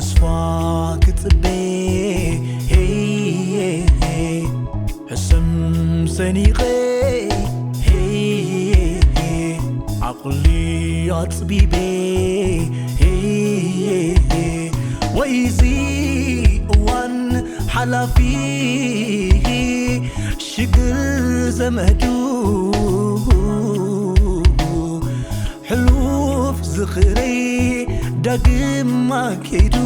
ተስፋ ክጽበ፣ ሄይ፣ ሕሰም ሰኒቐ፣ ሄይ፣ ዓቕሊ ኣጽቢበ፣ ሄይ፣ ወይዚ እዋን ሓላፊ፣ ሽግር ዘመዱ፣ ሕሉፍ ዝኽረይ ዳግም ኣኪዱ፣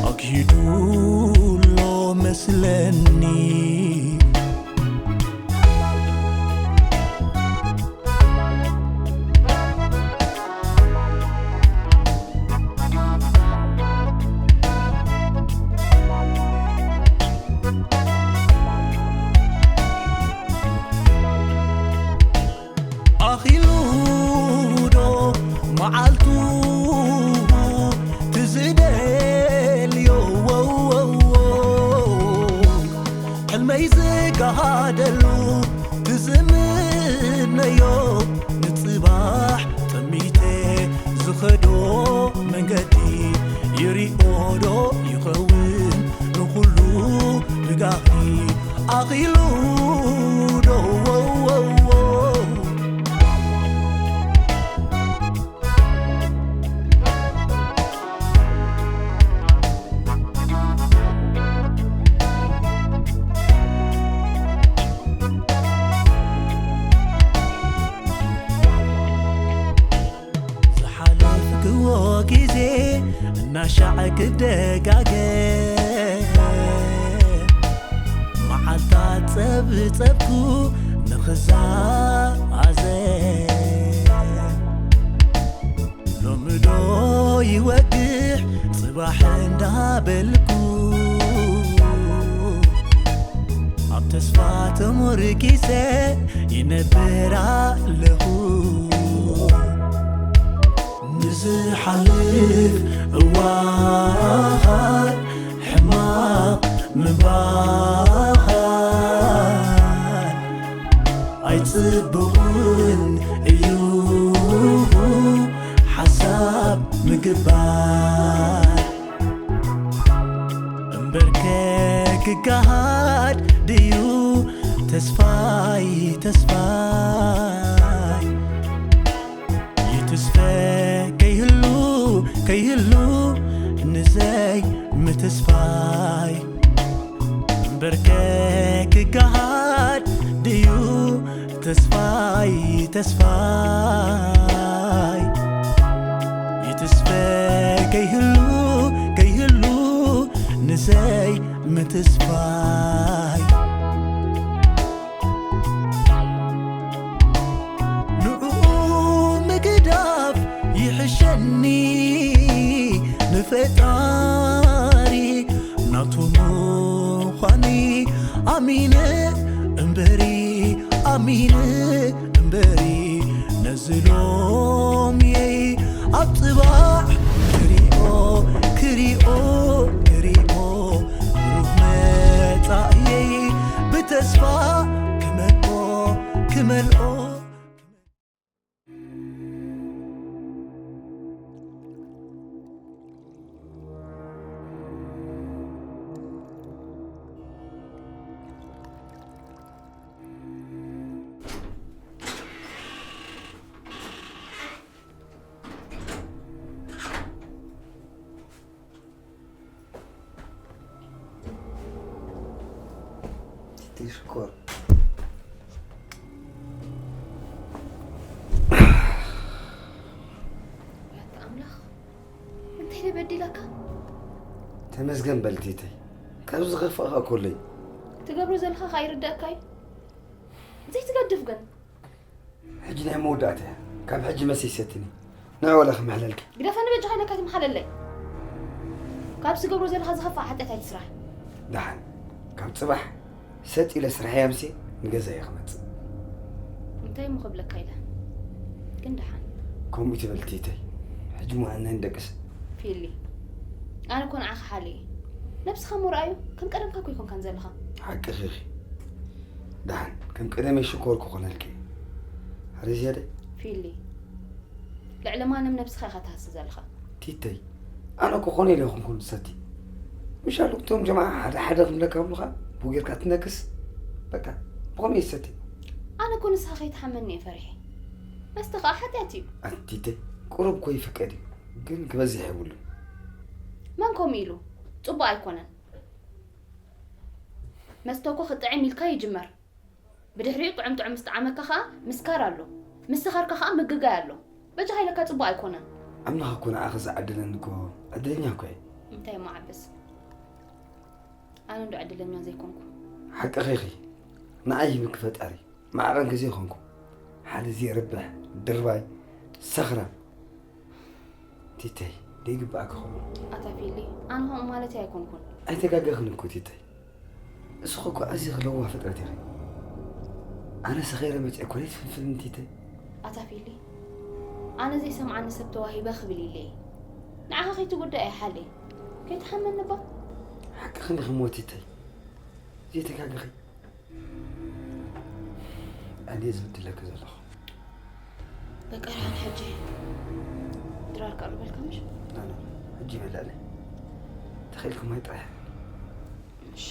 ኣኪዱ ኣሎ መስለኒ። ኣኺሉ ዶ መዓልቱ ትዝደልዮ፣ ሕልመይ ዝጋሃደሉ ትዝምነዮ፣ ንጽባሕ ጠሚተ ዝኸዶ መንገዲ ይሪኦ ዶ ይኸውን ንኹሉ ብጋሂ? ኣኺሉ ዶ ዝሓለፍክዎ ግዜ እናሻዕ ክደጋገም፣ መዓልታት ጸብጸብኩ ንኽዛዘም። ሎሚ ዶ ይወግሕ ጽባሕ እንዳበልኩ፣ ኣብ ተስፋ ተሞርኪሰ ይነብር ኣለኹ። ንዝሓልፍ እዋን ሕማቕ ምባል ኣይጽቡቕን እዩ፣ ሓሳብ ምግባር። እምበርከ ክገሃድ ድዩ ተስፋይ፣ ተስፋይ? ይትስፈ ከይህሉ፣ ከይህሉ ንዘይ ምትስፋይ። እምበርከ ክገሃድ ድዩ ተስፋይ፣ ተስፋይ? ይትስፈ ከይህሉ፣ ከይህሉ ንዘይ ምትስፋይ። ንዕኡ ምግዳፍ ይሕሸኒ፣ ንፈጣሪ ናቱ ምዃነይ ኣሚነ እምበሪ፣ ኣሚነ እምበሪ፣ ነዚ ሎምየይ ኣብ ጽባሕ ክሪኦ፣ ክሪኦ፣ ክሪኦ፣ ብሩህ መጻእየይ ብተስፋ ክመልኦ፣ ክመልኦ። ትሽኮር። ኣምላኽ፣ እንታይ ኢለ በዲለካ? ተመስገን በል ቲተይ፣ ካብ ዝኸፍኣኻ ኮለይ። ትገብሮ ዘለኻ ከኣ ይርደኣካ እዩ። ዘይትገድፍ ግን። ሕጂ ናይ መወዳእታ እያ። ካብ ሕጂ መሰይ ሰትኒ። ንዕ ወላ ክምሕለልኪ። ግደፈኒ በጃኻ ኢለካ ኣይትምሓለለይ። ካብ ዝገብሮ ዘለኻ ዝኸፍእ ሓጢኣት ኣይትስራሕ። ደሓን። ካብ ጽባሕ ሰጥ ኢለ ስራሕ ያምሴ ንገዛ እየ ክመጽእ። እንታይ እሞ ክብለካ ኢለ። ግን ደሓን። ከምኡ ትበል ቲተይ። ሕጂ እሞ ኣነ ንደቅስ። ፊሊ። ኣነ እኮ ንዓኻ ሓልየ። ነብስኻ እሞ ርኣዮ። ከም ቀደምካ እኮ ኣይኮንካን ዘለኻ። ሓቅኺ ኢኺ። ደሓን። ከም ቀደመይ ሽኮር ክኾነልኪ እየ። ሕርዚ ሄደ? ፊሊ። ልዕሊ ማንም ነብስኻ ኢኻ ትሃሲ ዘለኻ። ቲተይ። ኣነ እኮ ኮነ ኢለ ይኹንኩን ዝሰቲ። ምሻሉ እቶም ጀማዓ ሓደ ሓደ ክብለካ ብሉኻ ብኡ ጌርካ ትነክስ። በቃ ብኸመይ ይሰቲ? ኣነ እኮ ንስኻ ከይትሓመኒ እየ ፈሪሐ። መስተ ኸዓ ሓጢኣት እዩ። ኣንቲተ ቁሩብ እኮ ይፍቀድ እዩ፣ ግን ክበዝሕ የብሉን። መን ከምኡ ኢሉ? ጽቡቕ ኣይኮነን። መስተ እኮ ክጥዕም ኢልካ ይጅመር። ብድሕሪኡ ጥዑም ጥዑም ምስ ጠዓመካ ኸዓ ምስካር ኣሎ። ምስ ሰኸርካ ኸዓ ምግጋይ ኣሎ። በጃኻ ኢለካ ጽቡቕ ኣይኮነን። ኣምላኽ እኮ ንዓኺ ዝዓደለኒ እኮ ዕድለኛ እኮ እየ። እንታይ እሞ ዓብስ። ኣነ እንዶ ዕድለኛ ዘይኮንኩ። ሓቅኺ ኢኺ። ንዓይ ሂብኪ ፈጣሪ። ማዕቐን ግዜ ኾንኩ። ሓደ ዘይርብሕ፣ ድርባይ፣ ሰኽራም። ቲተይ፣ ደይግብኣኪ ኾንኩ። ኣታ ፊሊ፣ ኣነ ከምኡ ማለተይ ኣይኮንኩን። ኣይተጋገኽን እኮ ቲተይ። እስኺ እኮ ኣዚኺ ለዋህ ፍጥረት ኢኺ። ኣነ ሰኺረ መፂአ እኮ ደይትፍልፍልኒ ቲተይ። ኣታ ፊሊ፣ ኣነ ዘይሰምዓኒ ሰብ ተዋሂበ ክብል ኢለ እየ። ንዓኻ ከይትጉዳእ እየ ሓለይ። ከይትሓመኒ እባ። ሓቅኺ ኢኺ እሞ ቲተይ። ዘይተጋገኺ። ኣነ እየ ዝብድለኪ ዘለኹ። በቃ ደሓን ሕጂ ድራር ከቕርበልካ ምሽ? ኖ ኖ፣ ሕጂ ይበልዕለይ። ተኺእልኪ ማይ ጥራሕ። እሺ።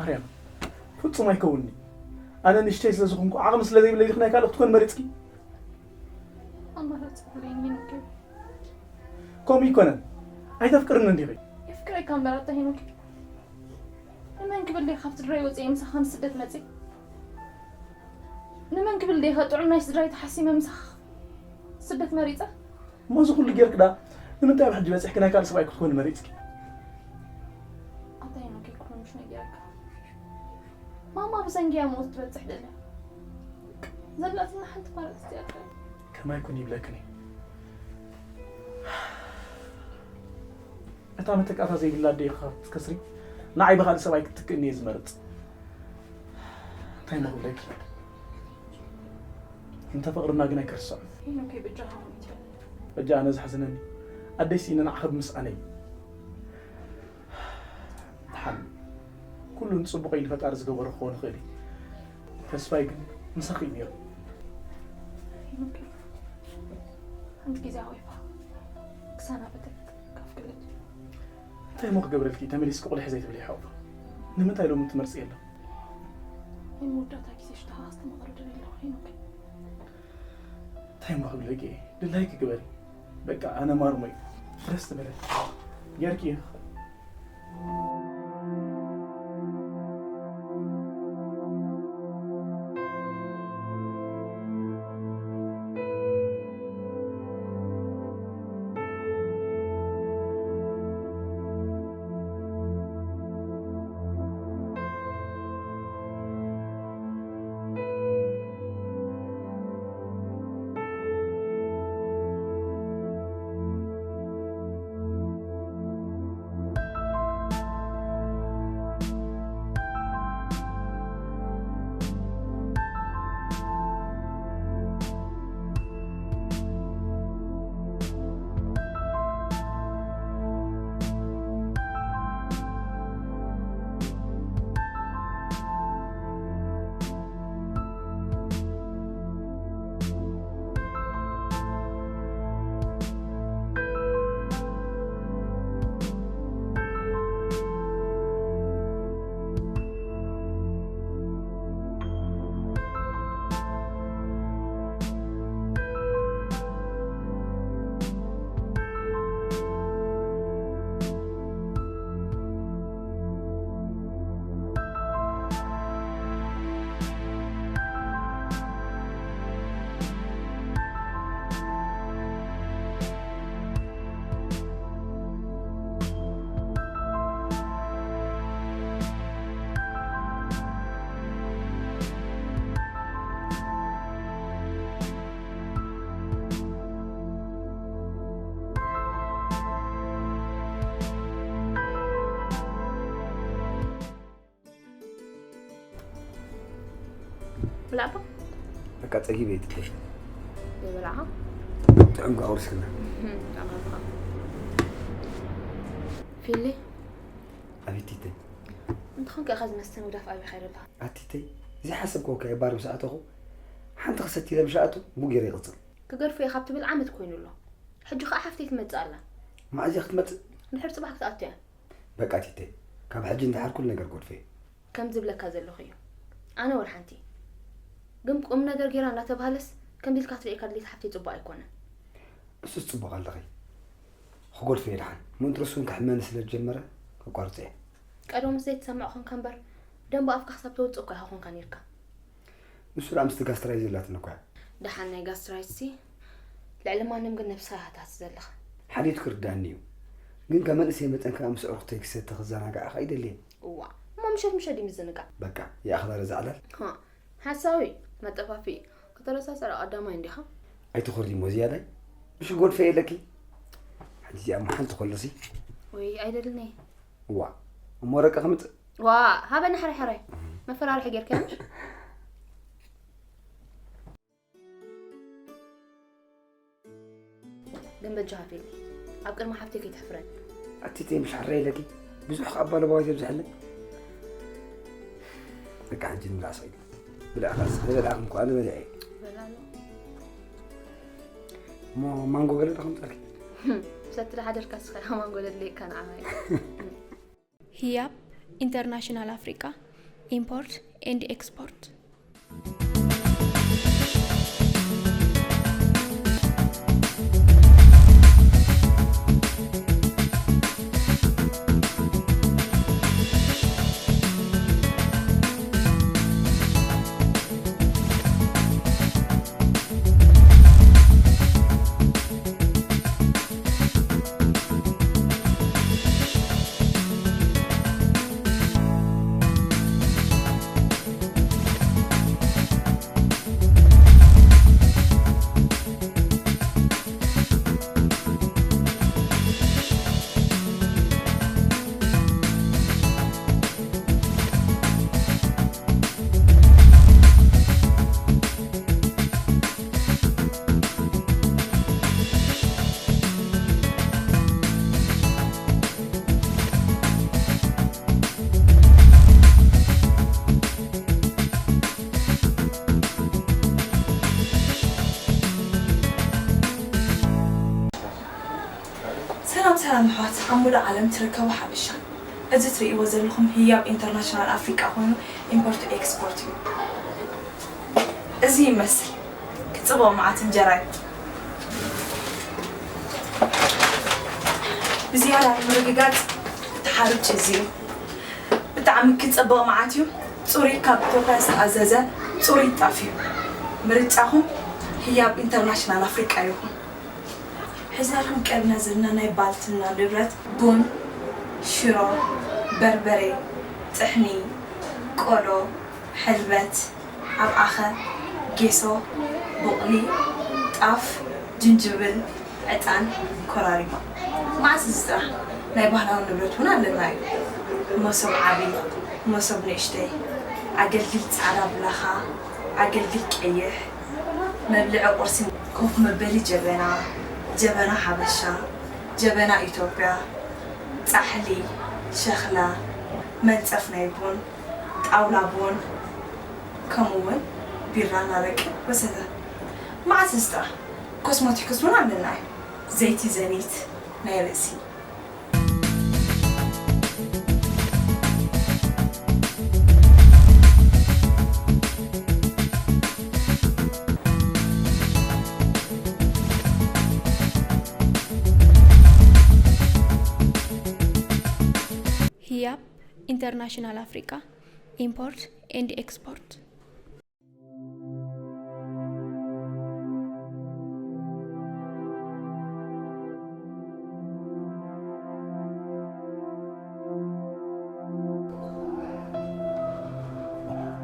ኣርያም፣ ፍጹም ኣይከውንኒ። ኣነ ንእሽተይ ስለ ዝኾንኩ ዓቕሚ ስለ ዘይብለይ ዲኺ ናይ ካልእ ክትኮን መሪጽኪ? ኣማራጺ የብለይን ሄኖክ። ከምኡ ይኮነን። ኣይተፍቅርኒ እንዲኺ? የፍቅረካ እምበር ኣታ ሄኖክ። ንመን ክብል ድየ ካብ ስድራይ ወፂኤ ምሳኻ ንስደት መፂእ? ንመን ክብል ድየ ከጥዑም ናይ ስድራይ ተሓሲመ ምሳኻ ስደት መሪፀ? እሞ እዚ ኩሉ ጌርክ ደኣ ንምንታይ ኣብ ሕጂ በፂሕኪ ናይ ካልእ ሰብኣይ ክትኮኒ መሪፅኪ? ኣታ ሄኖክ ኣይኮነን ምሽ ነጊረካ። ማማ ብሰንኪ እያ ሞት ትበፅሕ ደልያ። ዘላትና ሓንቲ ኳርዕ ትስትያካ። ከማይ ኩን ይብለክን እየ። እታ መተካእታ ዘይብላ ኣደይ ኢኻ ክትከስሪ፣ ንዓይ ብኻልእ ሰብኣይ ክትትክእኒ እየ ዝመርጽ። እንታይ እሞ ክብለኪ? እንተ ፍቕርና ግን ኣይክርስዖን። ሄኖከይ በጃኻ ሞት ይበል። በጃ ኣነ ዘሕዝነኒ ኣደይ ስኢነ ንዓኺ ብምስኣነይ። ደሓን ኩሉ ንጽቡቐይ ንፈጣሪ ዝገበሮ ክኸውን ይኽእል እዩ። ተስፋይ ግን ምሳኺ እዩ ነይሩ። ሓንቲ ግዜ ኣዊፋ ክሰናበተክ ከፍቅደት። እንታይ እሞ ክገብረልኪ ተመሊስኪ ቁሊሕ ዘይትብሊ ይሓውፍ። ንምንታይ ሎሚ ትመርጽ የለ? ናይ መወዳእታ ግዜ ሽታኻ ክስተማቕር ደልየ ኣለኹ ሄኖክ። እንታይ እሞ ክብለኪ እየ? ድላይኪ ግበሪ። በቃ ኣነ ማርሞይ ደስ ትበለ ጌርኪ ኢኺ። ብላዕባ በቃ ጸጊበ እየ ትተይ። ዘይበላዕኻ ጥዑም ጓ ቁርስክና። ፊሊ ኣቤት ትተይ። እንተኾንካ ኢኻ ዝመስተ ምግዳፍ ኣብይ ኸይዱ ኣለኻ ኣቲተይ ዘይሓሰብክዎ ከ ባር ምስ ኣተኹ ሓንቲ ክሰቲ ኢለ ምሻኣቱ ቡጌር ይቕጽል። ክገድፎ እየ ካብ ትብል ዓመት ኮይኑ ኣሎ። ሕጂ ከዓ ሓፍተይ ትመጽእ ኣላ። መኣዝያ ክትመጽእ? ድሕሪ ጽባሕ ክትኣቱ እያ። በቃ ቲተይ ካብ ሕጂ እንድሓር ኩሉ ነገር ጎድፈ እዩ። ከም ዝብለካ ዘለኹ እዩ። ኣነ ወላ ሓንቲ ግን ቁም ነገር ጌራ እንዳተባህለስ ከምዚ ኢልካ ትርእየካ ድሌት ሓፍተይ ጽቡቕ ኣይኮነን። እሱስ ጽቡቕ ኣለኺ። ክጎድፈ እየ ደሓን ምእንትርሱ እውን ክሕመኒ ስለ ዝጀመረ ከቋርጾ እየ። ቀደሙስ ዘይትሰምዕ ኾንካ እምበር ደንበ ኣፍካ ክሳብ ተውጽእ እኮ ኢኻ ኾንካ ኔርካ። ንሱ ደኣ ምስቲ ጋስትራይ ዘላትኒ እኮ እያ። ደሓን ናይ ጋስትራይትሲ ልዕሊ ማንም ግን ነብስኻ ኢኻ ትሃስስ ዘለኻ። ሓልዮት ክርዳኒ እዩ ግን ከም መንእሰይ መጠን ከኣ ምስ ኣዕሩኽተይ ክሰቲ ክዘናጋዕ ከኣ ይደሊ እየ። እዋ እሞ ምሸት ምሸት ድዩ ምዝንጋዕ? በቃ ይኣኽላ ረዛ ዕላል። ሓሳዊ መጠፋፍኢ ከተረሳስዕ ቀዳማይ እንዲኻ። ኣይትኾርዲሞ ዝያዳይ ምሽ ጎድፈ የለኪ። ሓንቲ እዚኣ እሞ ሓንቲ ከሎሲ። ወይ ኣይደልን እየ። እዋ እሞ ወረቀ ከምጽእ። ዋ ሃበኒ ሕራይ ሕራይ መፈራርሒ ጌርካ ምሽ። ግን በጃኻ ፊሊ ኣብ ቅድሚ ሓፍተይ ከይትሕፍረኒ። ኣቲ ተይ ምሽ ሕራይ ኢለኪ ብዙሕ ከኣ ባለባዋይ ዘብዝሐለይ። በቃ ሕጂ ንብላዕ ስቕ ኢሉ ብልዕኻ ስቕ ዝበልዕኽን እኮ ኣነ በሊዐ እየ። በላሎ። እሞ ማንጎ ገለ ዶ ከምፀልኪ? ሰቲ ዶ ሓደርካ ስኻ ማንጎ ለድልየካ ንዓኻ እዩ። ሂያብ ኢንተርናሽናል ኣፍሪቃ ኢምፖርት ኤንድ ኤክስፖርት። ሰላም ሰላም ኣሕዋት ኣብ ሙሉእ ዓለም ትርከቡ ሓበሻ፣ እዚ ትርእይዎ ዘለኹም ህያብ ኢንተርናሽናል ኣፍሪቃ ኮይኑ ኢምፖርት ኤክስፖርት እዩ። እዚ ይመስል ክጽብቕ መዓት እንጀራ እዩ። ብዝያዳ ንምርግጋጽ እቲ ሓሩጭ እዚ እዩ። ብጣዕሚ ክጽብቕ መዓት እዩ። ጽሩይ ካብ ኢትዮጵያ ዝተኣዘዘ ጽሩይ ጣፍ እዩ። ምርጫኹም ህያብ ኢንተርናሽናል ኣፍሪቃ ይኹን። ሒዝናልኩም ቀሪብና ዘለና ናይ ባልትና ንብረት ቡን፣ ሽሮ፣ በርበሬ፣ ጥሕኒ፣ ቆሎ፣ ሕልበት፣ ኣብኣኸ፣ ጌሶ፣ ቡቕሊ፣ ጣፍ፣ ጅንጅብል፣ ዕጣን፣ ኮራሪማ። መዓስ እዚ ጥራሕ ናይ ባህላዊ ንብረት እውን ኣለና እዩ። መሶብ ዓቢ፣ መሶብ ንእሽተይ፣ ኣገልግል ጻዕዳ ብላኻ፣ ኣገልግል ቀይሕ፣ መብልዒ ቁርሲ፣ ኮፍ መበሊ ጀበና፣ ጀበና ሓበሻ፣ ጀበና ኢትዮጵያ፣ ጻሕሊ፣ ሸኽላ፣ መንጸፍ ናይ ቡን፣ ጣውላ ቡን፣ ከምኡ እውን ቢራን ኣረቅን ወዘተ። መዓስ እዚ ጥራሕ ኮስሞቲክስ እውን ኣለና እዩ። ዘይቲ ዘኒት ናይ ርእሲ። ሂያብ ኢንተርናሽናል ኣፍሪቃ ኢምፖርት ኤንድ ኤክስፖርት።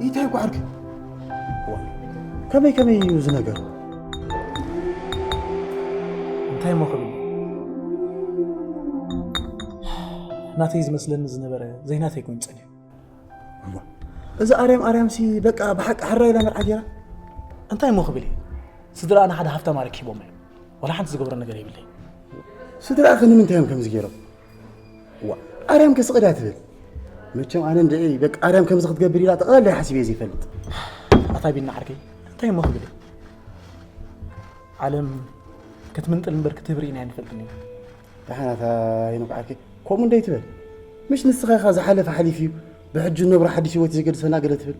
ኢታይ ጓዕርክ ከመይ ከመይ እዩ እዚ ነገር? እንታይ እሞ ክብል ናተይ ዝመስለኒ ዝነበረ ዘይናተይ ኮይኑ ጸኒሑ። እሞ እዛ ኣርያም ኣርያምሲ በቃ ብሓቂ ሕራይ ኢላ መርዓ ገይራ። እንታይ እሞ ክብል እየ? ስድራና ሓደ ሃፍታም ኣረኪቦም እዮም። ዋላ ሓንቲ ዝገብሮ ነገር የብለይ። ስድራእኺ ንምንታይ እዮም ከምዚ ገይሮም? ዋ፣ ኣርያም ከስቕዳ ትብል። መቸም ኣነ እንድዒ በቃ ኣርያም ከምዚ ክትገብር ኢላ ጠቕላላ ሓሲበ ዘይፈልጥ። ኣታ ቢና ዓርከይ፣ እንታይ እሞ ክብል እየ? ዓለም ክትምንጥል እምበር ክትህብ ርኢና ኣይንፈልጥን ኢና። ደሓን ኣታ ሄኖክ ዓርከይ፣ ከምኡ እንደ ይትበል። ምሽ ንስኻ ኢኻ ዝሓለፈ ሓሊፉ እዩ፣ ብሕጂ ንነብሮ ሓድሽ ህይወት እዩ ዘገድሰና ገለ ትብል።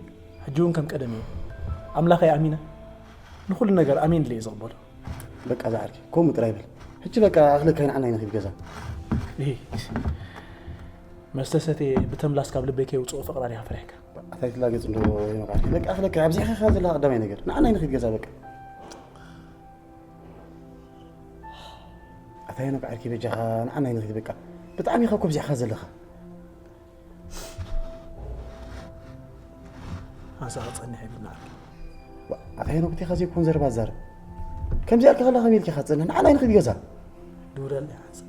ሕጂ እውን ከም ቀደም እዩ። ኣምላኸይ ኣሚነ ንኹሉ ነገር ኣሜን ኢለ እየ ዝቕበሎ። በቃ ዝዓርከይ፣ ከምኡ ጥራይ በል። ሕጂ በቃ ኣኽለካ ንዓና ንኺድ ገዛ። ይሄ መስተ ሰትየ ብተምላስ ካብ ልበይ ከየውፅኦ ፍቕራ ዲኻ ፈሪሕካ? ኣታ ኣይትላገጽ እንዶ ሄኖክ ዓርከይ። በቃ ኣኽለካ ኣብዚሕኻ ዘለኻ ቀዳማይ ነገር። ንዓና ንኺድ ገዛ በቃ። ኣታ ሄኖክ ዓርከይ በጃኻ ንዓና ንኺድ በቃ። ብጣዕሚ ኢኻ እኮ ኣብዚሕኻ ዘለኻ። ኣዛ ጸኒሕ ይብልና ዓርከይ። ዋ፣ ኣታ ሄኖክ እንታይ ኻዚ ኮን ዘረባ ዛረብ። ከምዚ ኣልካ ከለኻ ከመይ ኢልካ ኢኻ ትጸንሕ? ንዓና ንኺድ ገዛ። ድውለለይ ሓንሳብ።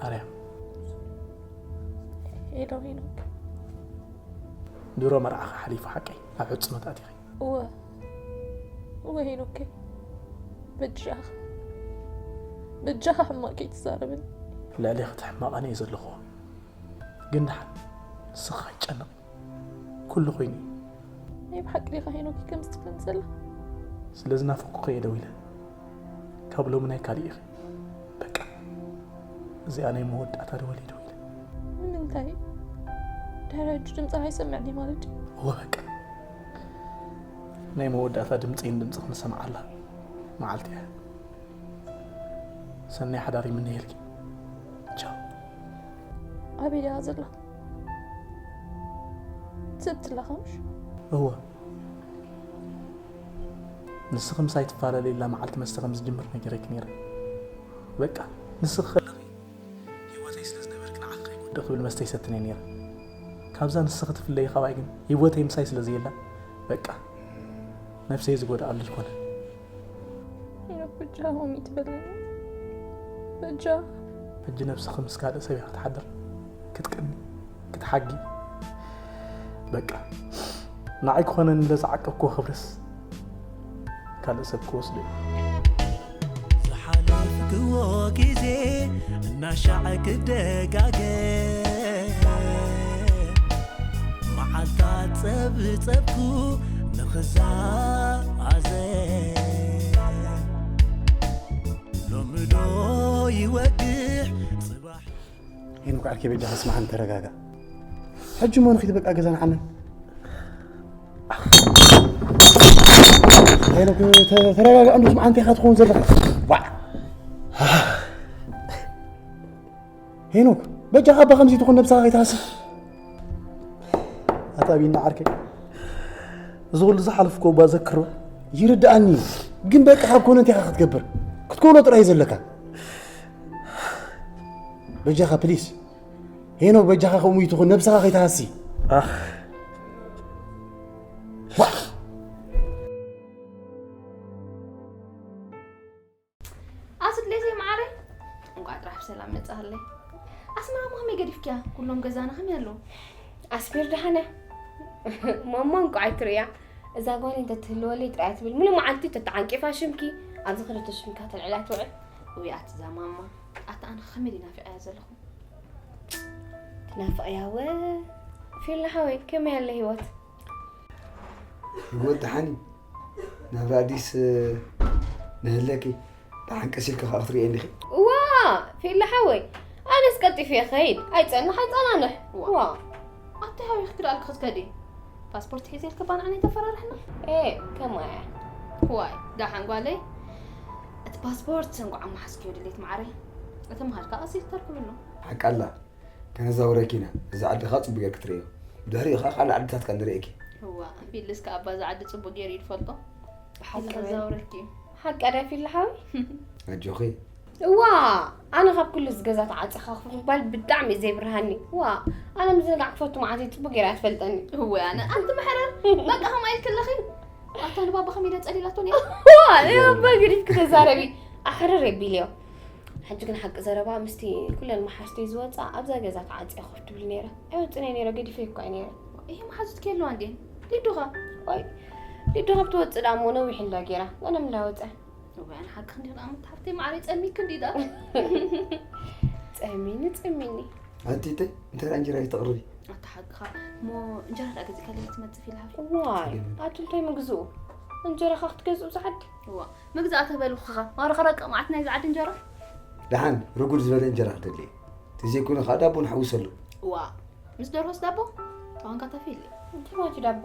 ኣርያም። ሄሎ ሄኖክ። ድሮ መርዓኻ ሓሊፉ ሓቀይ ኣብ ሕጽኖት ኣቲኺ። እወ። እወ ሄኖከይ። በጃኻ። በጃኻ ሕማቕ ከይትዛረበኒ። ልዕሌኺ እቲ ሕማቕ ኣነ እየ ዘለኹዎ። ግን ደሓን ንስኺ ከይትጨነቒ። ኩሉ ኮይኑ እዩ። ናይ ብሓቂ ዲኻ ሄኖክ ከምዚ ትብለኒ ዘላ? ስለ ዝናፈቅኩኺ እየ ደው ኢለ። ካብ ሎሚ ናይ ካልእ ኢኺ። በቃ እዚኣ ናይ መወዳእታ ደወል እየ ደው ኢለ። ንምንታይ? ድሕሪ ሕጂ ድምፅኻ ኣይሰምዕን እየ ማለት ድዩ? እወ በቃ ናይ መወዳእታ ድምፀይን ድምፅኽን ዝሰምዓላ መዓልቲ እያ። ሰናይ ሓዳር ይምነየልኪ። ቻው። ኣበይ ድያ ዘላ? ትሰብትላ ከምሽ? እወ ንስኺ ምሳይ ትፈላለይላ መዓልቲ መስተ ከም ዝጅምር ነጊረኪ ነይረ። በቃ ንስኺ ከለኺ ህይወተይ ስለ ዝነበርኪ ንዓኺ ከይጎድእ ክብል መስተ ይሰትነ ነይረ። ካብዛ ንስኺ ትፍለይ ካባይ ግን ህይወተይ ምሳይ ስለ ዘየላ በቃ ነብሰይ ዝጎድኣሉ ኣይኮነ። ሄኖክ በጃኻ ከምኡ ይትበለኒ በጃኻ። ሕጂ ነብስኺ ምስ ካልእ ሰብ እያ ክትሓድር ክትቅኒ ክትሓጊ። በቃ ንዓይ ክኾነኒ ኢለ ዝዓቀብክዎ ክብርስ ካልእ ሰብ ክወስዶ እዩ። ዝሓለፍክዎ ግዜ እናሻዕ ክደጋገም መዓልታት ጸብጸብኩ ንኽዛዘም ሎሚ ዶ ይወግሕ ጽባሕ ሄኖክ ዓርከይ በጃኻ ስምዓኒ ተረጋጋእ። ሕጂ እሞ ንኺድ በቃ ገዛ ንዓመን። ሄኖክ ተ- ተረጋጋእ እንዶ ስምዓ እንታይ ኢኻ ትኸውን ዘለኻ? ዋዕ። ሄኖክ በጃኻ ኣባ ከምዚ ትኹን ነብስኻ ከይትሃሲ። ኣታ ቢና ዓርከይ እዚ ኩሉ ዝሓለፍኩ እባ ዘክሮ። ይርድኣኒ ግን በቃ ካብ ኮነ እንታይ ኢኻ ክትገብር ክትኮኖ ጥራይ እዩ ዘለካ። በጃኻ ፕሊስ ሄኖክ በጃኻ ከምኡ ይትኹን ነብስኻ ከይትሃሲ። ኣኽ ኣስድሌተይ መዓረይ እንኳዕ ጥራሕ ብሰላም መጻሃለይ። ኣስመራ ሞ ከመይ ገዲፍክያ? ኩሎም ገዛና ከመይ ኣለዉ? ኣስሚር ደሓን እያ። ማማ እንቋዕ ኣይትርእያ። እዛ ጓል እንተትህልወለይ ጥራይ ትብል። ሙሉ መዓልቲ ተተዓንቂፋ ሽምኪ ኣብዚ ክልተ ሽምካ ተልዕላ ትውዕል። ውይ ኣቲ እዛ ማማ። ኣታ ኣነ ከመይ ድየ ናፊቐያ ዘለኹ። ትናፍቕያ ወ ፊላ ሓወይ ከመይ ኣለ ህይወት? ህይወት ደሓን እዩ። ናብራ ኣዲስ ንህለኪ ደሓን ቀስ ኢልኪ ከዓ ክትርእየኒ ኢኺ። እዋ ፊላ ሓወይ ኣነስ ቀልጢፈ እየ ክኸይድ ኣይፀንሕ ኣይፀናንሕ። ዋ ኣቲ ሃበይ ክትክድኣልኪ ክትከዲ ፓስፖርት ሒዘልኪ ባንዓና ኣይተፈራርሕና። ኤ ከማያ ዋይ ደሓን ጓለይ እቲ ፓስፖርት እንኳዕ ኣመሓዝክዮ ድሌት መዓረይ እቲ ምኻድ ከዓ ቀስ ኢልኪ ተርክብሉ። ሓቃላ ከነዛውረኪ ኢና። እዚ ዓዲ ኸኣ ጽቡቕ ጌርኪ ትርእዮ። ብድሕሪኡ ኸኣ ካልእ ዓድታት ከኣ ንርእየኪ። እዋእ፣ ፊልስ ከኣ እባ እዚ ዓዲ ጽቡቕ ጌሩ እዩ ዝፈልጦ። ብሓቂ ኢለ ኸዛውረኪ እዩ። ሓቃ ድያ ፊል ሓወይ? ኣጆኺ። እዋእ፣ ኣነ ካብ ኩሉ እዚ ገዛ ተዓጺኻ ኮፍ ምባል ብጣዕሚ እዩ ዘይብርሃኒ። እዋእ፣ ኣነ ምዝንጋዕ ክፈቱ መዓት እየ ጽቡቕ ጌራ እያ ትፈልጠኒ። እወ ኣነ ኣንቲ መሕረር በቃ ኸምኣ ኢልኪ ኣለኺ። ኣታ ንባባ ኸመይ ኢላ ጸሊላቶ ነይራ። እዋእ፣ ንባባ ገዲፍኪ ተዛረቢ። ኣሕርር የቢልዮ። ሕጂ ግን ሓቂ ዘረባ ምስቲ ኩለን መሓዝተይ ዝወፃ ኣብዛ ገዛ ተዓፅየ ኮፍ ትብል ነይረ። ኣይወፅእን እየ ነይረ፣ ገዲፈ እኳ እየ ነይረ። ይሄ መሓዙት ከየለዋ እንዴ? ሊዱኻ? ወይ ሊዱ ካብ ትወፅእ ደኣ እሞ ነዊሕ እንዳ ገይራ፣ ገለ ምን እንዳወፀ። እዋይ ኣነ ሓቂ ክንዲ ደኣ ምትሓፍተይ ማዕረይ ጸሚክ እንዲ ደኣ። ፀሚኒ ፀሚኒ። ኣንቲተ እንታይ ደኣ እንጀራ ይተቕርቢ? ኣታ ሓቅኻ እሞ እንጀራ ደኣ ገዚእካለይ ትመጽእ ፊልሃ። ዋይ ኣቱም እንታይ ምግዝኡ? እንጀራኻ ክትገዝኡ ዝዓዲ? እዋ ምግዛእ ተበልኩኻ ማረ ከረቅቕ መዓት ናይ ዝዓዲ እንጀራ። ደሓን ርጉድ ዝበለ እንጀራ ክደሊ እየ። ተዘይኮይኑ ከዓ ዳቦ ንሓውሰሉ። እዋ ምስ ደርሆስ ዳቦ? ተዋንካ ተፊል። እንታይ ማለት እዩ ዳቦ?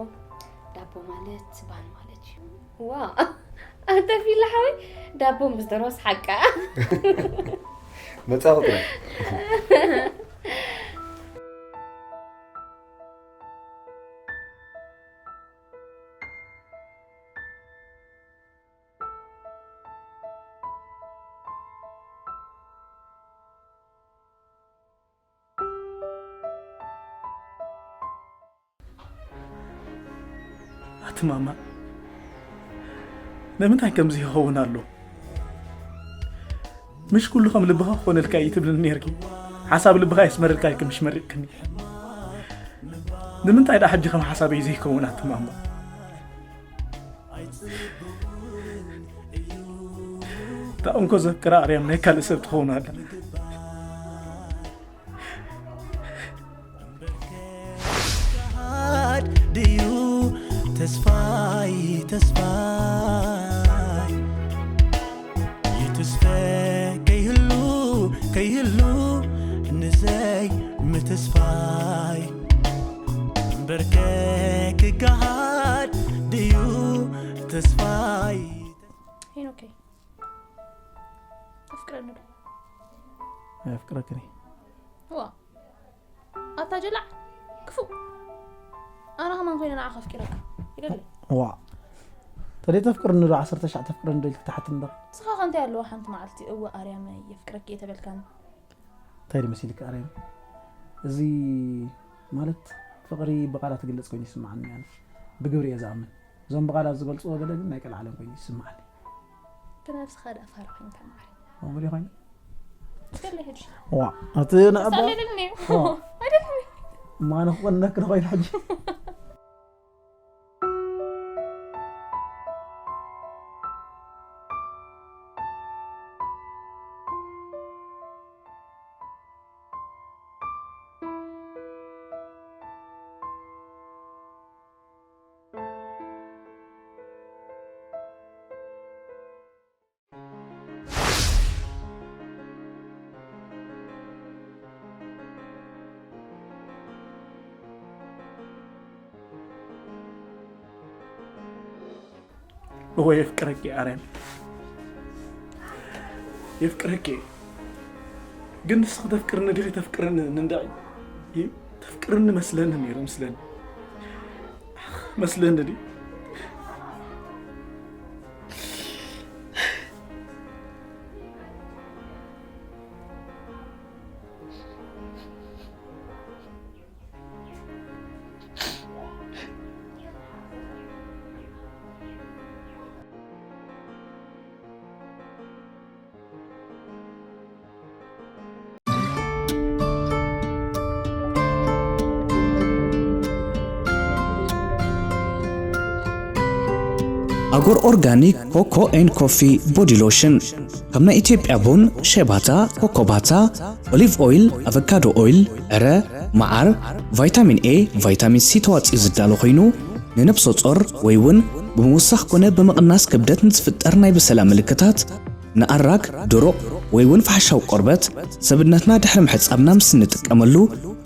ዳቦ ማለት ባን ማለት እዩ። ዋ ኣንተ ፊላ ሓወይ ዳቦ ምስ ደርሆስ ሓቃ። መጻወቲ ኣቲ ማማ ንምንታይ ከምዚ ይኸውን ኣሎ? ምሽ ኩሉ ከም ልብኻ ክኾነልካ እዩ ትብልኒ ነርኪ። ሓሳብ ልብኻ የስመረልካ እዩ ምሽ መሪቕክኒ። ንምንታይ ደኣ ሕጂ ከም ሓሳበይ ዘይከውን ኣቲ ማማ? እታ እንኮ ዘፍቅራ ኣርያም ናይ ካልእ ሰብ ትኸውን ኣላ። ድዩ ተስፋይ ተስፋይ ይትስፈ ከይህሉ ከይህሉ ንዘይ ምትስፋይ እምበርከ ክገሃድ ድዩ ተስፋይ ሄኖከይ ተፍቅረኒ ዶ ኣየፍቅረክን ዋ ኣታ ጀላዕ ክፉእ ኣነ ከማን ኮይነ ንዓኻ ኣፍቂረካ ይደለ ዋ ተደይ ተፍቅርኒ ዶ ዓሰርተ ሻዕ ተፍቅረኒ ዶ ኢልክ ትሓትኒ ዶ ንስኻ ከ እንታይ ኣለዎ ሓንቲ መዓልቲ እወ ኣርያመይ የፍቅረኪ እየ ተበልካኒ እንታይ ዶ መሲልክ ኣርያም እዚ ማለት ፍቕሪ ብቓላት ዝግለፅ ኮይኑ ይስምዓኒ ኣነ ብግብሪ እየ ዝኣምን እዞም ብቓላት ዝገልፅዎ ገለ ግን ናይ ቀልዓለም ኮይኑ ይስምዓኒ ብነብስኻ ደኣ ፋራ ኮይንካ ማዕረ። ከምኡ ድዩ ኮይኑ? እስከለ ሕጂ። ዋ፣ እቲ ንኣባ ሳለለኒ። ዋ። ኣይደልኒ። ማነ ክኾነክ ንኾይኑ ሕጂ። እወ የፍቅረኪ ኣርያም የፍቅረኪ ግን ንስኺ ተፍቅርኒ ዲኺ ተፍቅርኒ ንንድዒ ተፍቅርኒ መስለኒ ነይሩ ምስለኒ መስለኒ ድዩ ኣጎር ኦርጋኒክ ኮኮ ኤን ኮፊ ቦዲ ሎሽን ካብ ናይ ኢትዮጵያ ቡን፣ ሸባታ፣ ኮኮባታ፣ ኦሊቭ ኦይል፣ ኣቨካዶ ኦይል፣ ዕረ፣ መዓር፣ ቫይታሚን ኤ፣ ቫይታሚን ሲ ተዋፂኡ ዝዳሎ ኮይኑ ንነብሰ ጾር ወይ እውን ብምውሳኽ ኮነ ብምቕናስ ክብደት ንዝፍጠር ናይ ብሰላ ምልክታት ንኣራግ፣ ድሩቕ ወይ እውን ፋሕሻዊ ቆርበት ሰብነትና ድሕሪ ምሕጻብና ምስ እንጥቀመሉ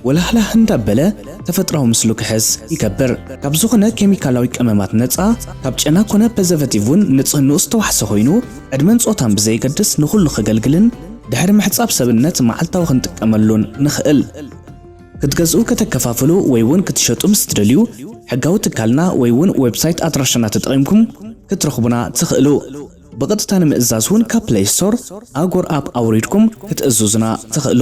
ወላህላህ እንዳበለ ተፈጥራዊ ምስሉ ክሕዝ ይገብር። ካብ ዝኾነ ኬሚካላዊ ቀመማት ነጻ፣ ካብ ጨና ኮነ ፐዘቨቲቭ እውን ንጽህንኡ ዝተዋሕሰ ኮይኑ ዕድመን ጾታን ብዘየገድስ ንኹሉ ከገልግልን ድሕሪ ምሕጻብ ሰብነት መዓልታዊ ክንጥቀመሉን ንኽእል። ክትገዝኡ ከተከፋፍሉ ወይ እውን ክትሸጡ ምስ ትደልዩ ሕጋዊ ትካልና ወይ እውን ዌብሳይት ኣድራሻና ተጠቒምኩም ክትረኽቡና ትኽእሉ። ብቐጥታ ንምእዛዝ እውን ካብ ፕለይ ስቶር ኣጎር ኣፕ ኣውሪድኩም ክትእዝዙና ትኽእሉ።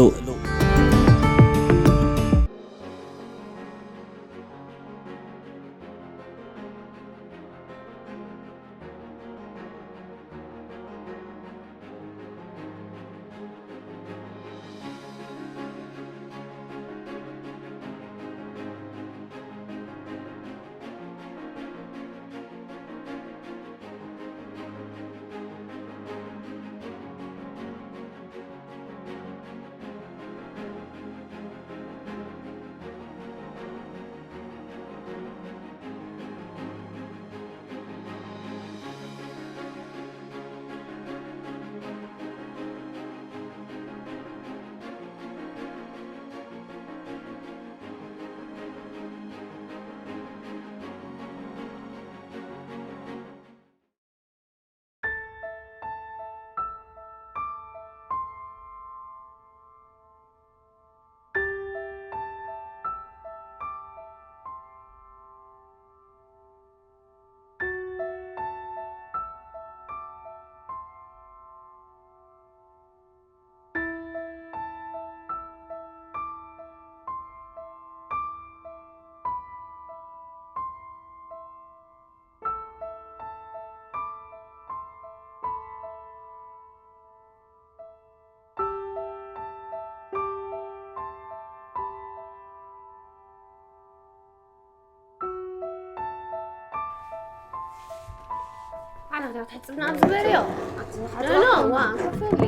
ኣታ ክትሕጽብና ኣብ ዝበርዮ። ኣቲ ኖ፣ ኖ፣ ዋ፣ ከፈሊ።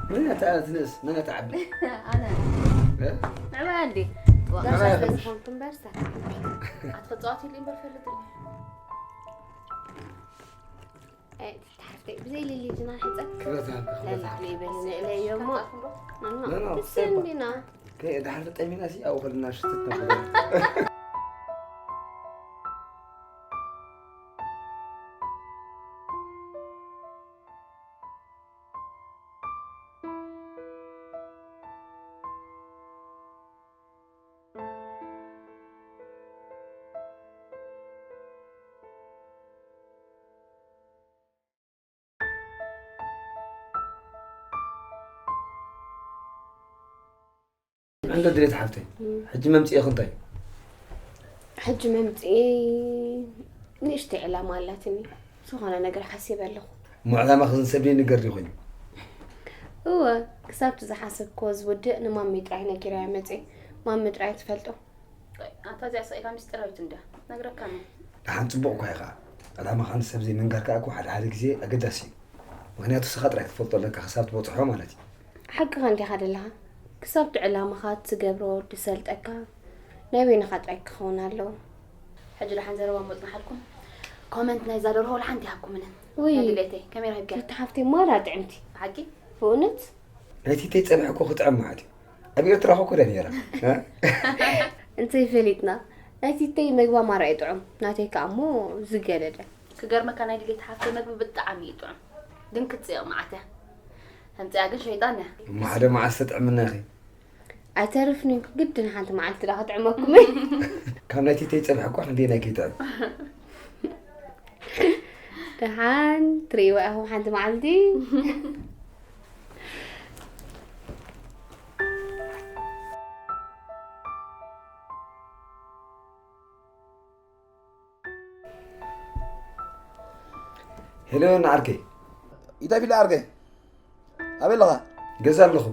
መን እያ እታ ትንእስ? መን እያ እታ ዓቢ? ኣነ። እ? ንዕባይ ኣዲ። ዋ። ጋሻ ኣባይ ስለ ኣኽብርሽ። ዝኾንኩ እምበር፣ ስታ። ኣቲ ክጻወት ኢሉ እምበር ፈልጥኒ። ኣይ፣ ተሓፍተይ፣ ብዘይ ሊሊ ጅና ሕጸት። ክብረት ይሃብካ፣ ክብረት ለላ ይሃብካ። ይበል ንእለዮ እሞ። ከጣዕኩም ዶ? ኖ፣ ኖ፣ ኖ፣ ኖ፣ ብስ ሰባ። እንዲና። ከ-፣ ድሓር ተጠሚና ሲ፣ ኣብኡ ከድና ሽትት ነብሎ። እንዶ ድሌት ሓፍተይ፣ እም። ሕጂ መምጽኤኺ እንታይ? ሕጂ መምጽኤ ንእሽተይ ዕላማ ኣላትኒ። ዝኾነ ነገር ሓሲበ ኣለኹ። እሞ ዕላማኺ ዝንሰብ ደይ ንገር ዲኹም? እወ፣ ክሳብ እቲ ዝሓሰብክዎ ዝውድእ ንማሚ ጥራይ ነጊረያ መጽኤ። ማሚ ጥራይ ትፈልጦ። ኣታ እዚኣ ስቕ ኢላ ምስጢራዊት እንድያ። ነግረካ እሞ። ደሓን ጽቡቕ እኳ ኢኻ። ዕላማኻ ንሰብ ዘይምንጋር ከኣ እኮ ሓደ ሓደ ግዜ ኣገዳሲ እዩ። ምኽንያቱ ንስኻ ጥራይ ክትፈልጦ ኣለካ ክሳብ ትበጽሖ ማለት እዩ። ሓቅኻ እንዲኻ ደለኻ። ክሳብ እቲ ዕላማኻ ትገብሮ ዝሰልጠካ ናይ በይንኻ ጥራይ ክኸውን ኣለዎ። ሕጂ ደሓን ዘረባ እሞ ጽናሓልኩም። ኮመንት ናይዛ ደርሆ ወላ ሓንቲ ይሃብኩምንን። ውይ። ናይ ድሌተይ ከመይ ረኺብክያ? ቲቲ ሓፍተይ ማራ ጥዕምቲ። ሓቂ? ብእውነት? ናይ ቲተይ ጸብሒ እኮ ክጥዕም ማለት እዩ። ኣብ ኤርትራ እኮ ኮዳ ነይራ። እ? እንተይፈሊጥና። ናይ ቲተይ መግባ ማራ እዩ ጥዑም። ናተይ ከኣ እሞ ዝገደደ። ክገርመካ ናይ ድሌት ሓፍተይ መግቢ ብጣዕሚ እዩ ጥዑም። ግን ክትጽየቕ መዓት እያ። ተምጽያ ግን ሸይጣን እያ። እሞ ሓደ መዓስ ተጥዕምና ኢኺ? ኣይተርፍን እዩ። ግድን ሓንቲ መዓልቲ ደኣ ከጥዕመኩም እየ። ካብ ናይ ቲተይ ጸብሒ እኳ ክንደየናይ ከይጥዕም። ደሓን ትርእይዋ ኢኹም ሓንቲ መዓልቲ። ሄሎ፣ ንዓርከይ። ኢታይ ፊለ ዓርከይ? ኣበይ ኣለኻ? ገዛ ኣለኹ።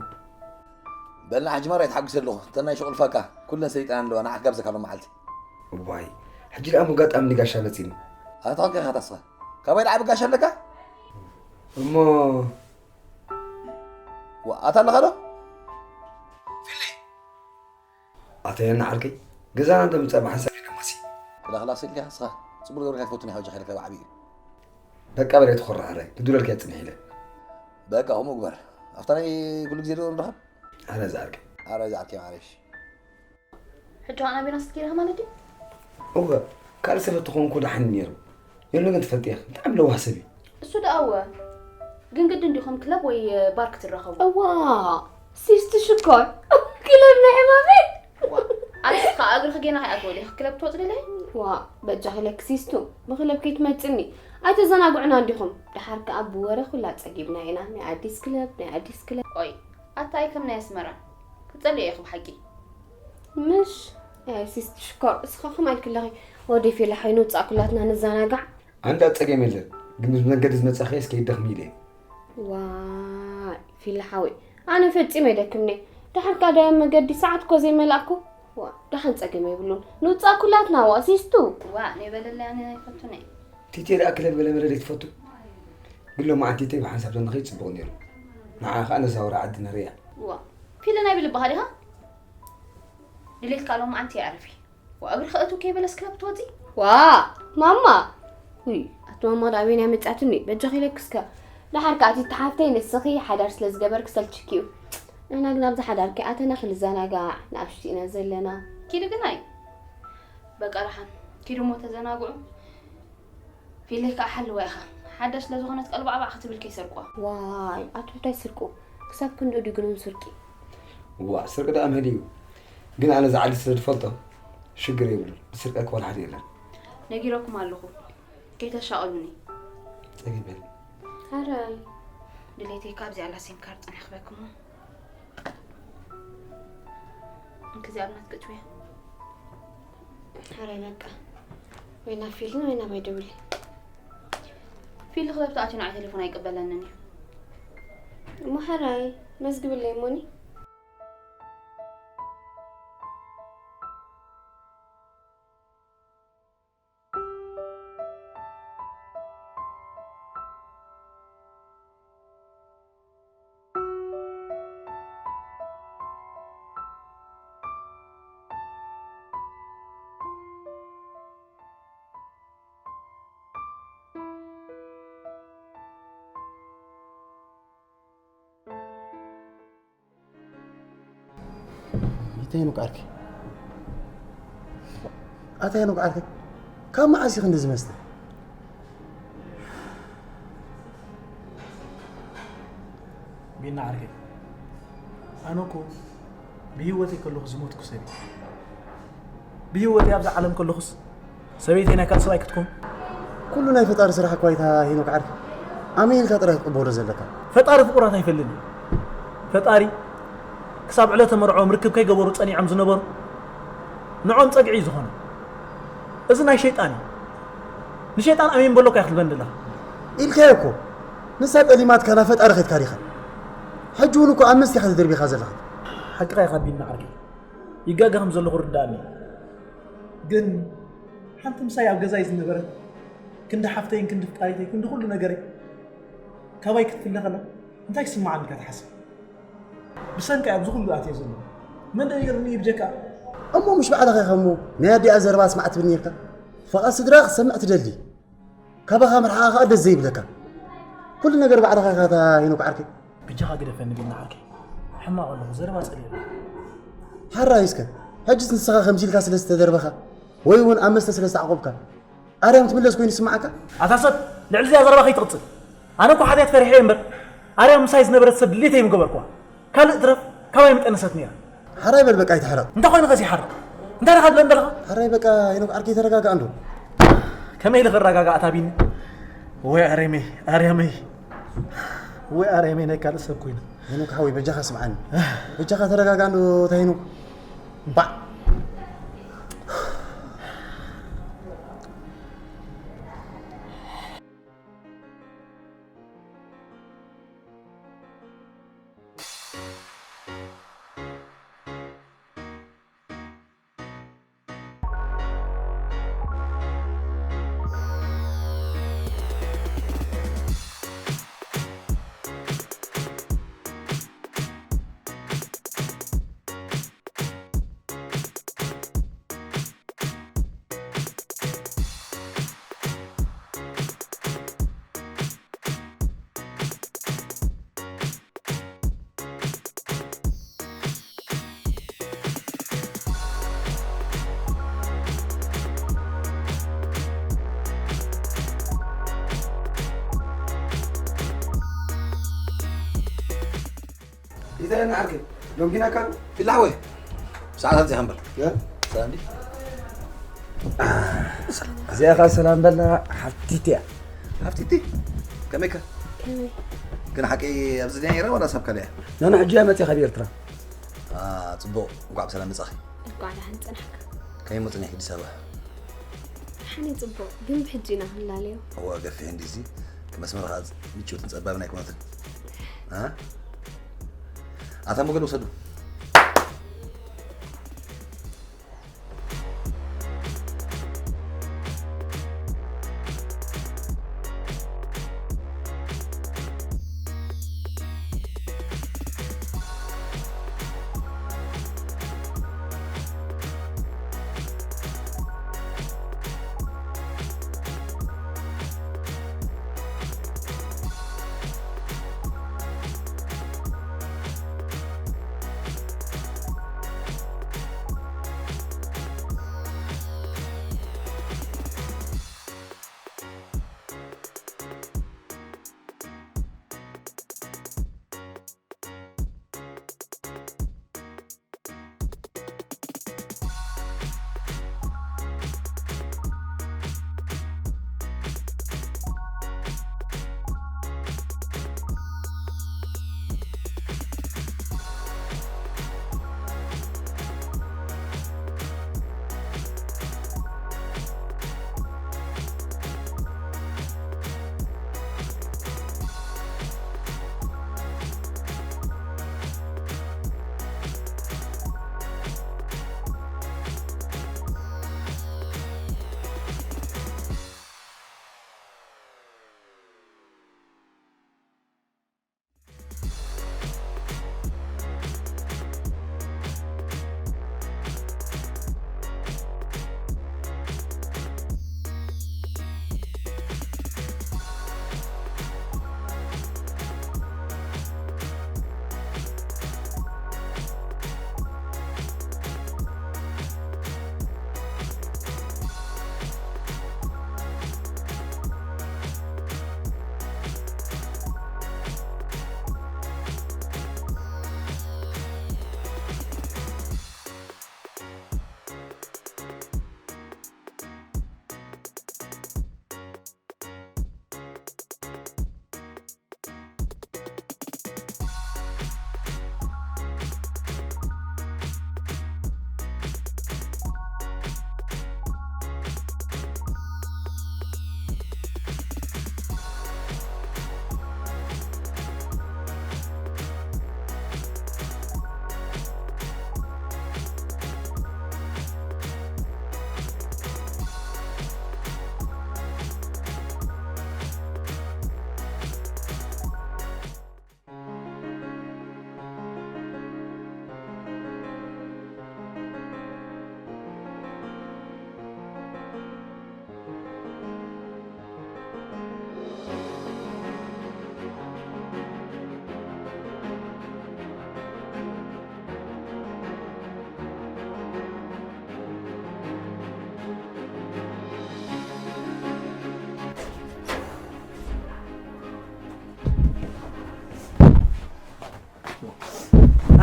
በልና ሕጂ ማራ ይትሓጉስ ኣለኹ። እተን ናይ ሸቑልፋካ ኩለን ሰይጣን ኣለዋ። ንዓኻ ጋብዘካ ሎም መዓልቲ። እዋይ፣ ሕጂ ደኣ ኣጋጣሚ ንጋሻ መጺኒ። ኣታ ከ ኢኻ ታስኻ? ካባይ ደኣ ዓቢ ጋሻ ኣለካ? እሞ ዋ፣ ኣታ ኣለኻ ዶ? ፊሊ! ኣታ የና ዓርከይ፣ ገዛና እንዶ ምጻእ ብሓንሳብ ኢለ ማሲ። ክላኽላኽ ስልኪ ሓስኻ፣ ጽቡቕ ገብርካ ትፈቱኒ ሓውጃ ከለካ ብዓቢኡ። በቃ በል ኣይትኾርሕ ሕራይ፣ ክዱለልካ እየ ጽንሕ ኢለ። በቃ ከምኡ ግበር። ኣብታ ናይ ኩሉ ግዜ ዶ ንረኸብ? ኣረ ዝዓርከይ። ኣረ ዝዓርከይ ማለሽ። ሕጂ ከኣ ናበይና ስትኪ ኢኻ ማለት ድዩ? እወ፣ ካልእ ሰብ እንተኾንኩ ደሓን ነይሩ። የሎ ግን ትፈልጢ ኢኺ፣ ብጣዕሚ ለዋህ ሰብ እዩ። እሱ ደኣ እወ። ግን ግድን ድዩ ከም ክለብ ወይ ባር ክትራኸቡ? እዋ፣ ሲስቲ ሽኮር። ክለብ ናይ ሕማመይ። ዋ፣ ኣንስኻ እግርኺ ጌና ከይኣተወ ዲኺ ክለብ ትወጽ ደለኺ? ዋ፣ በጃኺ ለኪ ሲስቱ፣ ብክለብ ከይትመጽኒ። ኣይተዘናግዑና እንዲኹም። ደሓር ከኣ ብወረ ኩላ ጸጊብና ኢና። ናይ ኣዲስ ክለብ፣ ናይ ኣዲስ ክለብ። ኦይ፣ ኣታ ኣይ ከም ናይ ኣስመራ። ክትጸልዮ ኢኺ ብሓቂ። ምሽ፣ ኣይ ሲስቲ ሽኮር፣ እስኻ ከማይ ኢልኪ ኣለኺ። ወዲ ፊላ ሓይ ንውጻእ ኩላትና ንዘናጋዕ። ኣንዳ ጸገም የለን፣ ግን ምስ መገዲ ዝመጻኺ እስከ ይደኽሚ ኢለ። ዋይ፣ ፊላ ሓወይ፣ ኣነ ፈጺመ ኣይደክምነ። ደሓር ከኣ ዳያ መገዲ ሰዓት እኮ ዘይመላእኩ። ዋ፣ ደሓን ጸገም የብሉን። ንውጻእ ኩላትና፣ ዋ፣ ሲስቱ። ዋ፣ ነይ በለለይ፣ ኣነ ኣይፈቱን እየ። ቲቴ ደኣ ክለብ ገለ መለ ዘይትፈቱ? ግን ሎማዓንቲ ቲቴ ብሓንሳብ ተንኸይድ ጽቡቕ ነይሩ። ንዓ ከኣ ነዛውራ ዓዲ ነርእያ። ዋ፣ ፊለ ናይ ብልብኻ ዲኻ? ድሌትካ ሎማዓንቲ የዕርፊ። ዋ፣ እግርኺ እትው ከይበለስ ክለብ ትወጺ? ዋ፣ ማማ! ውይ፣ ኣቲ ማማ ደኣ ኣበይና መጻትኒ? በጃኺ ኢለኪ እስከ። ደሓር ከኣ እቲ ተሓፍተይ ንስኺ ሓዳር ስለ ዝገበርኪ ሰልችኪ እዩ። ንሕና ግን ኣብዚ ሓዳር ከይኣተና ክንዘናጋዕ ንኣሽቱ ኢና ዘለና። ኪዱ ግን ኣይ። በቃ ደሓን። ኪዱ እሞ ተዘናግዑ። ፊለይ ከኣ ሓልዋ ኢኻ። ሓዳሽ ስለ ዝኾነት ቀልባዕባዕ ክትብል ከይሰርቋ። ዋይ፣ ኣቱም እንታይ ስርቁ? ክሳብ ክንድኡ ድዩ ግን ስርቂ? እዋ፣ ስርቂ ደኣ መን እዩ? ግን ኣነ እዛ ዓዲ ስለ ዝፈልጦ ሽግር የብሉን። ዝስርቀካ ዋላ ሓደ የለን። ነጊረኩም ኣለኹ። ከይተሻቕሉኒ። ጸገም የለን። ሓራይ። ድሌተይ ከኣ ኣብዚኣ ኣላ ሲም ካርድ ጸኒሕ ክበክሞ። እንክዚ ኣብ ናትኪ እትውያ። ሓራይ በቃ። ወይ ናብ ፊልን ወይ ናባይ ደውሊ። ፊል ክለብ ተኣትዩ ንዓይ ቴሌፎን ኣይቅበለንን እዩ። እሞ ሓራይ መዝግብለይ እሞኒ። እንታይ ሄኖክ ዓርከይ? ኣታ ሄኖክ ዓርከይ፣ ካብ መዓስ ኢኺ እንደዚ መስተ? ቢና ዓርከይ፣ ኣነ እኮ ብህይወተይ ከለኹ ዝሞትኩ ሰብ እየ። ብህይወተይ ኣብዛ ዓለም ከለኹስ ሰበይተይ ናይ ካልእ ሰብኣይ ክትኮን። ኩሉ ናይ ፈጣሪ ስራሕ እኳ ኣይታ ሄኖክ ዓርከይ። ኣሜን ኢልካ ጥራይ ክትቕበሎ ዘለካ። ፈጣሪ ፍቑራት ኣይፈልጥን እዩ። ፈጣሪ ክሳብ ዕለተ መርዕኦም ርክብ ከይገበሩ ጸኒዖም ዝነበሩ ንዖም ጸግዒ እዩ ዝኾነ። እዚ ናይ ሸይጣን እዩ። ንሸይጣን ኣሜን በሎ እኳ ክትብለኒ ዘለኻ። ኢልካዮ እኮ። ንሳ ጠሊማትካ ናብ ፈጣሪ ኸድካ ዲኻ? ሕጂ እውን እኮ ኣብ መስተ ኢኻ ተደርቢኻ ዘለኻ። ሓቅኻ ኢኻ ቢና ዓርከይ። ይጋገ ከም ዘለኹ ርዳእኒ። ግን ሓንቲ ምሳይ ኣብ ገዛይ ዝነበረት ክንዲ ሓፍተይን ክንዲ ፍቃሪተይ ክንዲ ኩሉ ነገረይ ካባይ ክትፍለ ከላ እንታይ ክስምዓኒ ኢልካ ትሓስብ? ብሰንካ ኣብዚ ኩሉ ኣትየ ዘለኹ። መን ዶ ይገርኒ ብጀካ? እሞ ምሽ ባዕልኻ ኢኻ እሞ ናይ ኣዲኣ ዘረባ ስማዕ ትብል ነርካ። ፈቓድ ስድራ ክትሰምዕ ትደሊ። ካባኻ ምርሓቓ ከኣ ደስ ዘይብለካ። ኩሉ ነገር ባዕልኻ ኢኻ እታ ሄኖክ ዓርከይ። ብጃኻ ግደፈኒ ቢና ዓርከይ። ሕማቕ ኣለኹ፣ ዘረባ ጸልየ ኣለኹ። ሓራይ እስከ፣ ሕጅስ ንስኻ ከምዚ ኢልካ ስለ ዝተደርበኻ ወይ እውን ኣብ መስተ ስለ ዝተዓቖብካ ኣርያም ትምለስ ኮይኑ ይስምዓካ? ኣታ ሰብ፣ ልዕሊ እዚኣ ዘረባ ከይትቕጽል። ኣነ እኮ ሓጢኣት ፈሪሐ እየ እምበር፣ ኣርያም ምሳይ ዝነበረት ሰብ ድሌተይ ምገበርኩዋ። ካልእ ትረፍ፣ ካባይ ምጠነሰት ነይራ። ሓራይ በል በቃ ኣይትሕረቕ። እንታይ ኮይኑ ከዚ ይሓርቕ? እንታይ ኢኻ ትብለኒ ዘለኻ? ሓራይ በቃ ሄኖክ ዓርከይ ተረጋጋእ እንዶ። ከመይ ኢለ ክረጋጋእ ኣታ ቢኒ? ወይ ኣርያመይ፣ ኣርያመይ። ወይ ኣርያመይ ናይ ካልእ ሰብ ኮይኑ። ሄኖክ ሓወይ በጃኻ ስምዓኒ። በጃኻ ተረጋጋእ እንዶ እታ ሄኖክ። ባዕ። ኢታይ እና ዓርከይ፣ ዶንጊና ካሉ? ፊላሕ ወይ? ሰዓታት እዚኣ እምበር። ያ? ሰላም ዲ? እዚኣ ኸ ሰላም በላ፣ ሓፍቲቲ እያ። ሓፍቲቲ? ከመይ ከ? ከመይ? ግን ሓቂ ኣብዚ ድያ ነይራ ዋላ ሳብ ካልእ እያ? ናና ሕጂ እያ መፅያ ካብ ኤርትራ። አ፣ ጽቡቕ፣ እንኳዕ ብሰላም መጻኺ። እንኳዕ ደሓን ጸናሕካ። ከመይ እሞ ጸኒሕኪ ኣዲስ ኣበባ? ደሓን እዩ፣ ጽቡቕ፣ ግን ብሕጂ ኢና ክንላለዮ። እወ፣ ገፊሕ እንድዩ እዚ። ከም ኣስመራ ኸኣ ምችውትን ጸባብን ኣይኮነትን። እ? ኣታ እሞ ገለ ውሰዱ።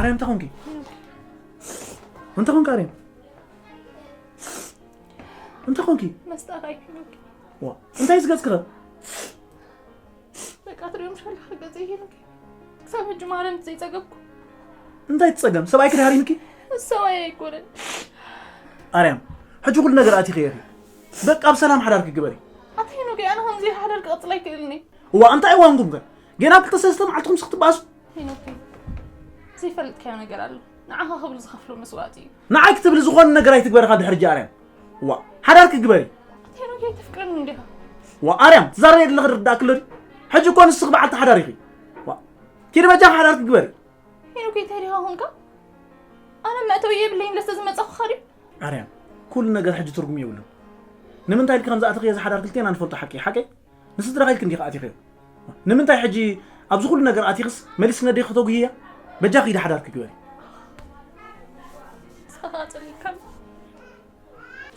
ኣርያም እንታይ ኮንኪ? እንታይ ኮንኪ ኣርያም? እንታይ ኮንኪ? መስጣት ኣይኮንኩ። ዋ እንታይ ዝገጽክኸ? በቃ ትሪኦም ሸለኻ ገዘ ይሄንክ ክሳብ ሕጂ ማረን ዘይጸገብኩ። እንታይ ትጸገም? ሰብኣይኪ ድሃሪምኪ? ሰብኣይ ኣይኮነን። ኣርያም ሕጂ ኩሉ ነገር ኣቲኺ ኢኺ። በቃ ኣብ ሰላም ሓዳርኪ ግበሪ። ኣታ ሄኖክ ኣነ ከምዚ ሓዳር ክቕጽል ኣይክእልን እየ። እዋ እንታይ እዋንኩም ከ? ገና ክልተ ሰለስተ መዓልትኹም ስኽ ትባእሱ። ሄኖክ ዘይፈልጥካዮ ነገር ኣሎ። ንዓኻ ክብል ዝኸፍሎ መስዋእቲ እዩ። ንዓይ ክትብሊ ዝኾነ ነገር ኣይትግበሪ ካብ ድሕሪ ሕጂ ኣርያም። እዋ ሓዳርኪ ግበሪ። ኣታ ሄኖክ ኣይተፍቅረኒ እንዲኻ። እዋ ኣርያም ትዛረበ ዘለኺ ርዳእኪ ኣሎ ድዩ? ሕጂ እኮ ንስኺ በዓልቲ ሓዳር ኢኺ። እዋ ኪዲ በጃኺ ሓዳርኪ ግበሪ። ሄኖክ እንታይ ዲኻ ኾንካ? ኣነ መእተዊ የብለይን ለስተ ዝመጻኹኻ ድዩ? ኣርያም ኩሉ ነገር ሕጂ ትርጉም የብሉን። ንምንታይ ኢልኪ ከም ዝኣተኽዮ እዚ ሓዳር ክልቴና ንፈልጦ ሓቂ ሓቂ ንስድራኻ ኢልኪ እንዲኻ ኣቲኽዮ። ንምንታይ ሕጂ ኣብዚ ኩሉ ነገር ኣቲኽስ መሊስኪ ነደይ ከተጉህያ? በጃኺ ኪዲ ሓዳርኪ ግበሪ። ንስኻ ኣጸሊልካ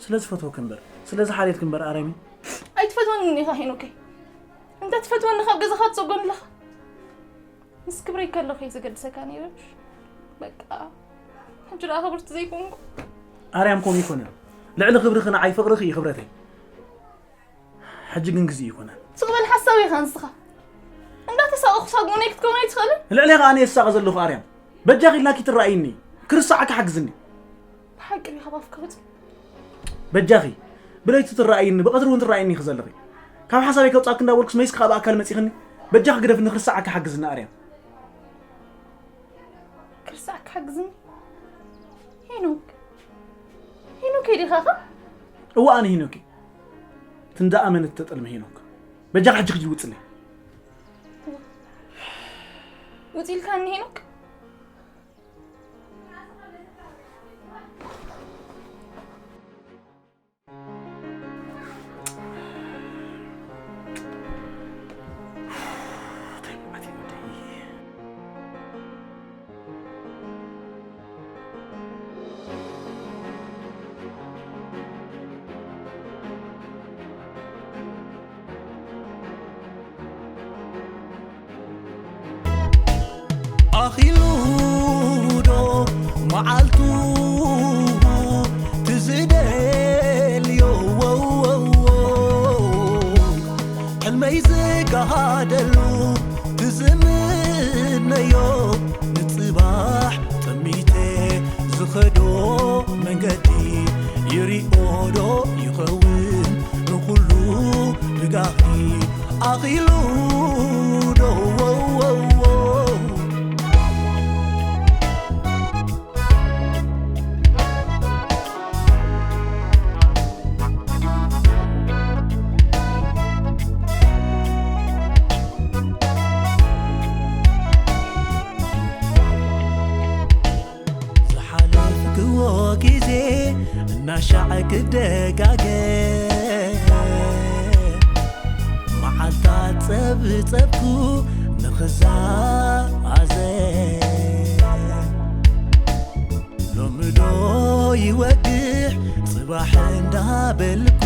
ስለ ዝፈትወኪ እምበር ስለ ዝሓልየልኪ እምበር ኣርያመይ። ኣይትፈትወንን ኢኻ ሄኖከይ። እንተ ትፈትወኒ ካብ ገዛኻ ትሰጎኒ ኣለኻ። ምስ ክብረይ ከለኹ እየ ዘገድሰካ ነይረ። በቃ ሕጂ ደኣ ክብርቲ ዘይኮንኩ። ኣርያም ከምኡ ኣይኮነን። ልዕሊ ክብርኺ ንዓይ ፍቕርኺ እዩ ክብረተይ። ሕጂ ግን ግዜኡ ኣይኮነን። ስቕ በል ሓሳዊ ኢኻ ንስኻ። እንዳተሳቐኹ ሳጉመነይ ክትከውን ኣይትኽእልን። ንልዕሌኻ ኣነ እየ ዝሳቐ ዘለኹ ኣርያም። በጃኺ ኢልናኪ ትረኣይኒ። ክርስዓኪ ሓግዝኒ። ብሓቂ ዲኻ ባፍካ ወፂ። በጃኺ ብለይቲ ትረኣይኒ ብቐትሪ እውን ትረኣይኒ ኢኺ ዘለኺ። ካብ ሓሳበይ ከውፃእኪ እንዳበልኩስ መይስ ከዓ ብኣካል መፂኽኒ? በጃኺ ግደፍኒ ክርስዓኪ ሓግዝኒ ኣርያም። ክርስዓኪ ሓግዝኒ ሄኖክ ሄኖክ ዲኻ ኸ? እዋ ኣነ ሄኖክ እየ። ትንዳኣ መን እተጠልመ ሄኖክ። በጃኺ ሕጂ ክጂ ውፅለይ። ውፂልካኒ ሄኖክ ኣኺሉ ዶ መዓልቱ ትዝደልዮ ሕልመይ ዝጋሃደሉ ትዝምነዮ ንጽባሕ ጠሚተ ዝኸዶ መንገዲ ይሪኦ ዶ ይኸውን ንኹሉ ብጋኺ ኣኺሉ ዶ ዝሓለፍክዎ ግዜ እናሻዕ ክደጋገ መዓልታት ጸብጸብኩ ንኽዛዘ ሎምዶ ይወግሕ ጽባሕ እንዳበልኩ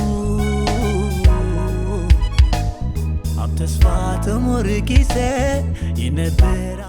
ኣብ ተስፋ ተሞርኪሰ ይነብር